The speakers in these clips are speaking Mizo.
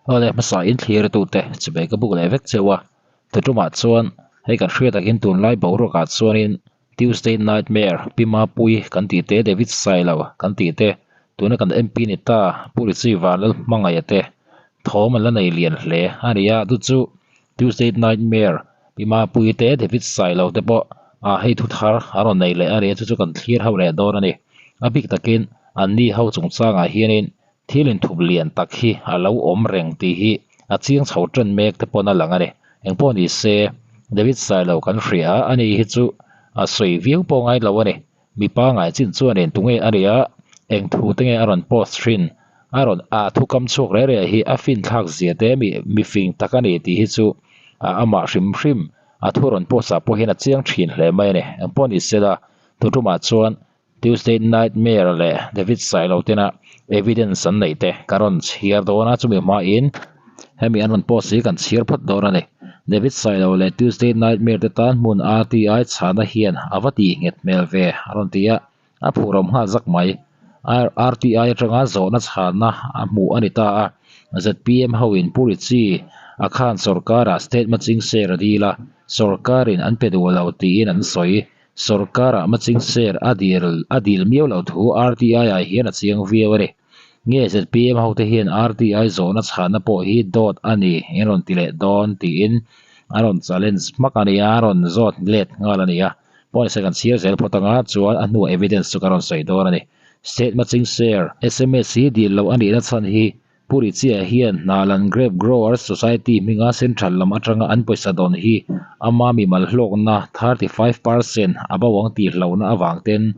Awle hmasa in thlir tute chubei ka buk leh vek cheu a, tutumah chuan hei kan hriat takin tunlai boruakah chuanin Tuesday Nightmare, Pi Mapui kan tih te, David Sailo kan tih te, tuna kan MP ni ta Pu Richie Vanlalhmangaih te thawm an la nei lian hle a ni a, chu chu Tuesday Nightmare, Pi Mapui te, David Sailo te pawh ah hei thu thar an rawn nei leh a ni a, chu chu kan thlir ho leh dawn a ni. A bik takin anni ho chungchangah hianin Thil inthup lian tak hi a lo awm reng tih hi a chiang chho ṭan mek te pawn a lang a ni. Engpawh ni se, David Sailo kan hria a, ani hi chu a sawi viau pawh ngai lo a ni. Mipa ngai chin chuanin tunge a nia, eng thu te nge a rawn post thin, a rawn a thu kam chhuak reh reh hi a finthlak zia te mi mifing tak a ni tih hi chu a amah hrim hrim a thu rawn post ah pawh hian a chiang thin hle mai a ni. Engpawh ni se la, tutumah chuan Tuesday Nightmare leh David Sailo tena evidence an neih te ka rawn chhiar dawn a, chumi hmain hemi an rawn post hi kan chhiar phawt dawn a ni. David Sailo leh Tuesday Nightmare te tan hmun RTI chhana hian a va tih nghet hmel ve a rawn ti a, a phurawm nghal zak mai. RTI atanga zawhna chhana a hmuh a ni ta a, zpm hoin Pu Richie a khan sorkarah state matching share a dil a, sorkarin an pe duh lo tiin an sawi. Sorkarah matching share a dil a dil miau loh thu RTI ah hian a chiang viau a ni. Nge zpm hote hian RTI zawhna chhahna pawh hi dawt a ni in rawn ti leh dawn tiin a rawn challenge hmak a ni a, a rawn zawt let nghal a ni a. Pawisa kan chhiar zel phawt anga chuan a hnuah evidence chu ka rawn sawi dawn a ni. State matching share sms hi dil loh a nihna chhan hi Pu Richie hian Hnalan Grape Growers Society hminga central lam atanga an pawisa dawn hi ama mimal hlawkna 35% a bo ang tih hlauhna avang ten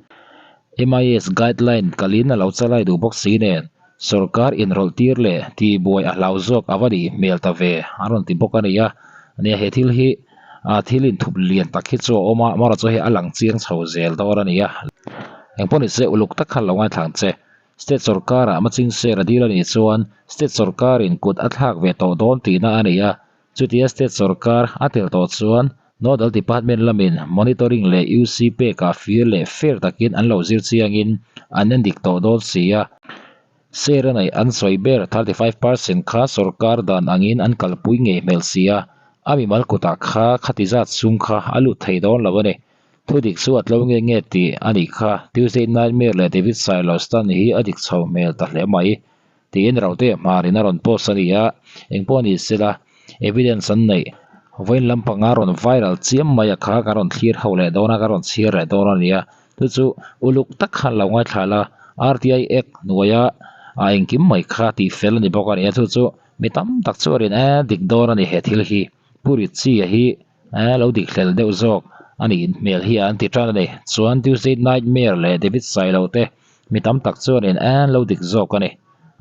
MIS guideline kalin a lo chalai duh bawk si nen sorkar inrawlh tir leh tihbuai a hlau zawk a va nih hmel ta ve a rawn ti bawk a ni a. Nia he thil hi thil inthup lian tak hi chu a awm a, amaherawhchu hei a lang chiang chho zel dawn a ni a. Engpawhnise uluk tak khan lo ngaithlang che. State sorkarah matching share a dil a nih chuan state sorkarin kut a thlak ve tawh dawn tihna a ni a, chutia state sorkar a tel tawh chuan Nodal Department lamin monitoring leh UC pekah fir leh fair takin an lo zir chiangin an en dik tawh dawn si a. Share a neih an sawi ber 35% kha sorkar dan angin an kalpui ngei hmel si a, a mimal kutah kha khati zat sum kha a lut thei dawn lo a ni. Thu dik chu a tlo nge nge tih a nih kha. Tuesday Nightmare leh David Sailo Stan hi a dik chho hmel ta hle mai. Tiin Rotea hmarin a rawn post a ni a, engpawh ni sela evidence an neih. Vawiin lampanga rawn viral chiam mai a kha ka rawn thlir ho leh dawn a, ka rawn chhiar leh dawn a ni a. Chu chu uluk tak khan lo ngaithla la, RTI Act hnuaia a engkim mai kha tih fel a ni bawk a ni a, chu chu mi tam tak chu a rin e dik dawn a ni he thil hi. Pu Richie-a hi Eh, lo dik hlel deuh zawk a nih hmel hi an ti tan a ni. Chuan Tuesday Nightmare leh David Sailo te mi tam tak chuanin eh lo dik zawk a ni.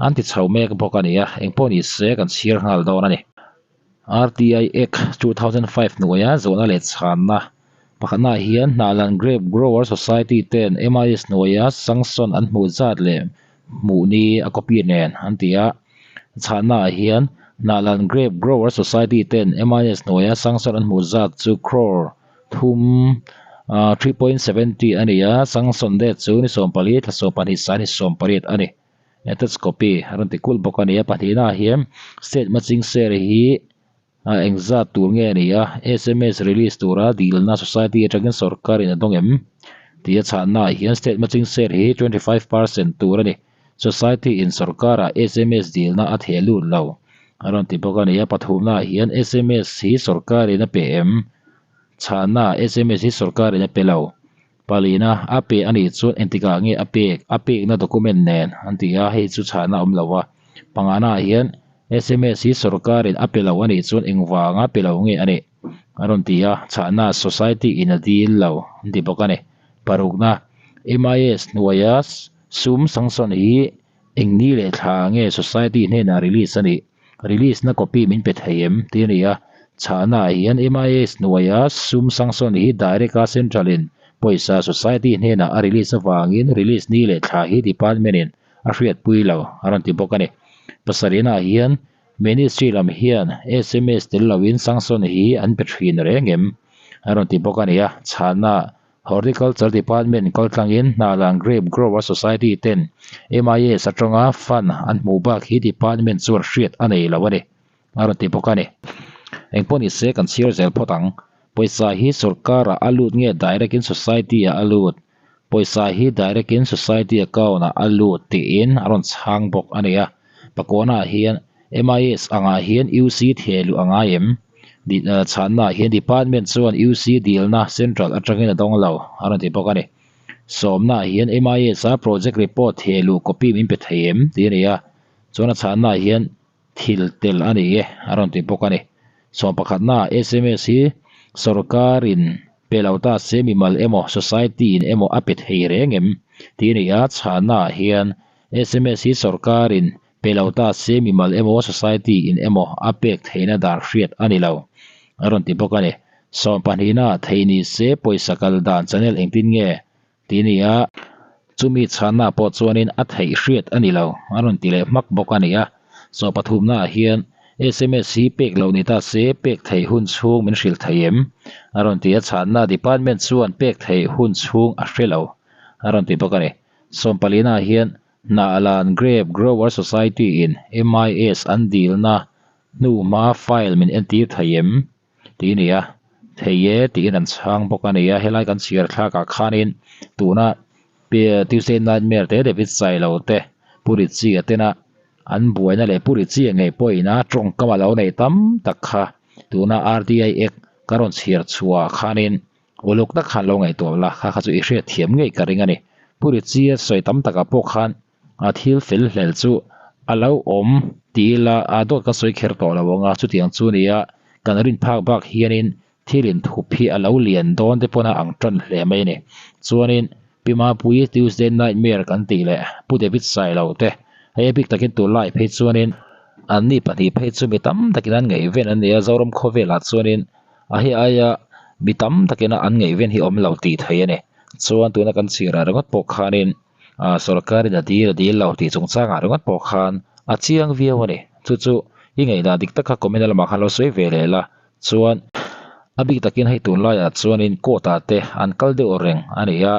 An ti chho mek bawk a ni a, engpawh ni se kan chhiar nghal dawn a ni. RTI Act 2005 hnuaia zawhna leh chhanna pakhatnaah hian Hnahlan Grape Grower Society ten MIS hnuaia sanction an hmuh zat leh hmuh ni a copy nen an ti a. Chhahnaah hian Hnahlan Grape Grower Society ten MIS hnuaia sanction an hmuh zat chu crore thum 3.70 a ni a, sanction date chu ni 14 thla 12 sai ni 18 a ni. Attach copy a rawn ti kulh bawk a ni a. Pahnihnaah hian State Matching Share hi a engzat tur nge a ni a, sms release tura dilna society atangin sorkarin a dawng em? Tih a chhahnaah hian State Matching Share hi 25% tur a ni. Society in sorkarah sms dilna a theh lut lo a rawn ti bawk a ni a, pathumnaah hian sms hi sorkarin a pe em? Chhahnaah sms hi sorkarin a pe lo. Palina a pe a nih chuan engtikah nge a pek? A pekna document nen an ti a, hei chu chhahna a awm lo a. Panganaah hian sms hi sorkarin a pe lo a nih chuan engvanga pe lo nge a nih? A rawn ti a, chhahna society in a dil lo an ti bawk a ni. Parukna, MIS hnuaia sum sanction hi eng ni leh thla nge society hnenah release a nih? Release na copy min pe thei em? tih a ni a, chhahna ah hian MIS hnuaia sum sanction hi direct a central in pawisa society hnenah a release avangin release ni leh thla hi department in a hriatpui lo a rawn ti bawk a ni. Pasarihna ah hian Ministry lam hian sms tel loin sanction hi an pe thin reng em? a rawn ti bawk a ni a, chhahna. Horticulture Department kaltlangin Hnahlan Grape Grower Society ten MIS atanga fund an hmuh bak hi department chuan hriat a nei lo a ni, a rawn ti bawk a ni. Engpawh ni se kan chhiar zel phawt ang. Pawisa hi sorkarah a lut nge direct in society ah a lut? Pawisa hi direct in society account ah a lut tiin a rawn chhang bawk a ni a. Pakuana ah hian MIS angah hian UC thehluh a ngai em? Chhanna ah hian department chuan UC dilna central atangin a dawng lo a rawn ti bawk a ni. Sawmna ah hian MIS a project report thehluh copy min pe thei em? tih a ni a. Chuan a chhanna ah hian thil tel a ni e a rawn ti bawk a ni. Sawm pakhatna sms hi sorkarin pe lo ta se mimal emaw society in emaw a pe thei reng em tih a ni a, chhana ah hian sms hi sorkarin pe lo ta se mimal emaw society in emaw a pek theihna dan hriat a ni lo a rawn ti bawk a ni. Sawm pahnihna thei ni se pawisa kal dan channel engtin nge Ti ni a, chumi chhanna pawh chuanin a theih hriat a ni lo, a rawn ti leh hmak bawk a ni a. Chaw pathumnaah hian sms hi pek loh ni ta se pek theih hun chhung min hrilh thei em? A rawn ti a, chhanna department chuan pek theih hun chhung a hre lo, a rawn ti bawk a ni. Sawmpalinaah hian Hnahlan Grape Grower Society-in MIS an dilna hnuhma file min entir thei em? Tih a ni a, thei e tiin an chhang bawk a ni a, helai kan chhiar thlakah khanin tuna Tuesday Nightmare te David Sailo te Pu Richie-a tena an buaina leh Pu Richie-a ngei pawhin a tawngkam a lo neih tam tak kha tuna RTI Act ka rawn chhiar chhuah khanin uluk tak khan lo ngaihtuah la, kha kha chu i hriatthiam ngei ka ring a ni. Pu Richie-a sawi tam takah pawh khan A thil fel hlel chu a lo awm ti ila a dawt ka sawi kher tawh lo ang a, chutiang chu nia kan rin phak bak hianin thil inthup hi a lo lian dawn te pawn a ang tan hle mai a ni. Chuanin Pi Mapuii Tuesday Nightmare kan tih leh Pu David Sailo te hei a bik takin tunlai phei chuanin anni pahnih phei chu mi tam takin an ngaihven an ni a, Zoram khawvelah chuanin a hei aia mi tam takin an ngaihven hi awm lo tih theih a ni. Chuan tuna kan chhirah ringawt pawh khanin ah sorkarin a dil a dil lo tih chungchangah ringawt pawh khan a chiang viau a ni. Chu chu i ngaihdan dik tak kha comment lamah khan lo sawi ve leh la chuan a bik takin hei tunlaiah chuanin court ah te an kal deuh reng a ni a,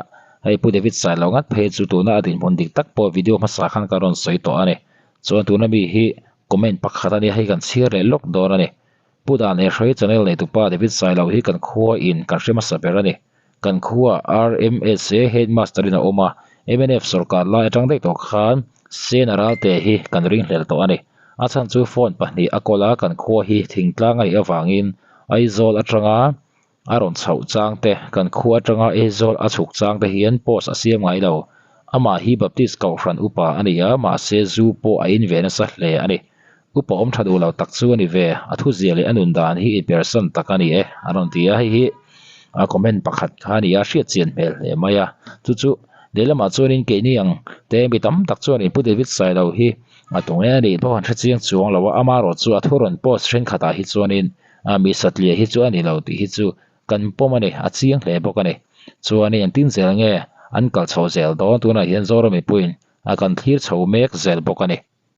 hei Pu David Sailo ngat phei chu tuna a dinhmun dik tak pawh video hmasa khan ka rawn sawi tawh a ni. Chuan tuna mi hi comment pakhat a nia hei kan chhiar leh lawk dawn a ni. Pu Dan leh Hrei channel neitupa David Sailo hi kan khua in kan hre hmasa ber a ni. Kan khua RMSA Headmaster in a awm a, mnf sorkar lai atang daih tawh khan Sena Ralte hi kan ringhlel tawh a ni. A chhan chu phone pahnih a kawl a, kan khua hi thingtlang a nih avangin Aizawl atanga a rawn chhoh chang te, kan khua atanga Aizawl a chhuk chang te hian post a siam ngai lo. Amah hi Baptist Kohhran upa a ni a, mahse zu pawh a in ve nasa hle a ni. Upa awm tha duh lo tak chu a ni ve, a thuzia leh a nun dan hi inpersan tak a ni e, a rawn ti a, hei hi a comment pakhat kha a ni a, hriat chian hmel hle mai a, chu chu lehlamah chuanin keini ang te mi tam tak chuanin Pu David Sailo hi a tung e a nih pawh han hre chiang chuang lo a, amaherawh chu a thu rawn post thenkhatah hi chuanin mi satliah hi chu a ni lo tih hi chu kan pawm a ni, a chiang hle bawk a ni. Chuanin engtin zel nge an kal chho zel dawn tunah hian Zoram mipuiin a kan thlir chho mek zel bawk a ni.